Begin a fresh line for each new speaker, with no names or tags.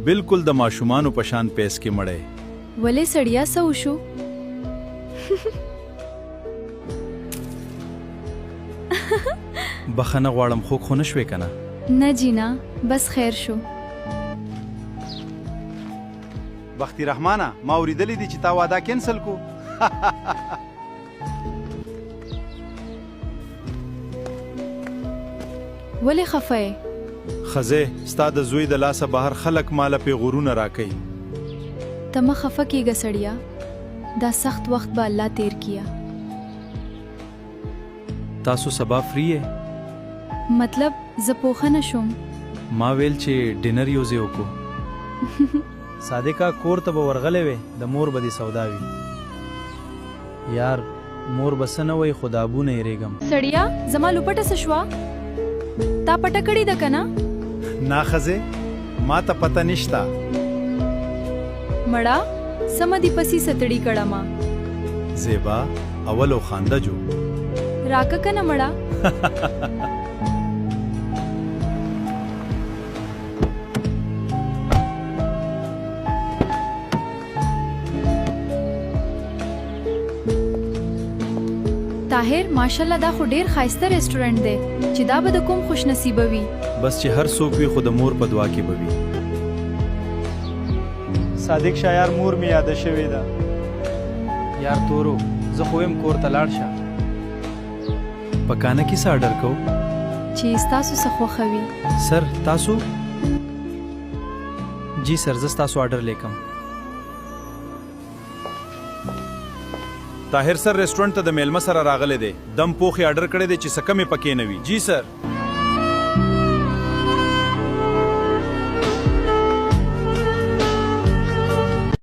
بالکل د ماشومانو په شان پیس کې مړی.
ولې سړیه څه وشو؟
بخښنه غواړم، خوږ خو نه شوې کنه؟
نه جی نه، بس خیر شو.
بختی رحمانه، ما اوریدلې دي چې تا واده کینسل کو.
ولې خفه یې؟
ښځې، ستا د زوی د لاسه بهر خلک ماله پیغورونه راکوي.
ته مه خفه کیږه سړیه، دا سخت وخت به الله تیر کیه.
تاسو سبا فری یې؟
مطلب زه پوخه نه شوم.
ما ویل چې ډینر یو ځای وکړو. صادقه، کور ته به ورغلی وې، د مور به دې سودا وي. یار، مور به څه نه وایي خو د ابو نه یریږم.
سړیه، زما لوپټه څه شوه؟ تا پټه کړې ده کنه؟
نا ښځې، ماته پته نشته.
مړه، سمه دي پسي ستړي کړمه.
زیبا، اول او خانده جو.
راکه کنه مړه. طاهر، ماشاءالله، دا خو ډیر ښایسته رستورانت دی، چې دا به د کوم خوش نصیبه وي.
بس چې هر څوک وي خو د مور په دعا کې به وي. صادق شاه، یار، مور مې یاده شوې ده. یار تورو، زه خو وایم کور ته لاړ شه. په کانه کې څه آرډر کو؟
چې ستاسو څه خوښه وي.
سر، تاسو؟ جی سر، زه ستاسو آرډر لیکم. طاهر سر رستورانت ته د میلمه سره راغلی دی، دم پوخي آرډر کړی دی چې څه کمې پکې نه وي. جی سر.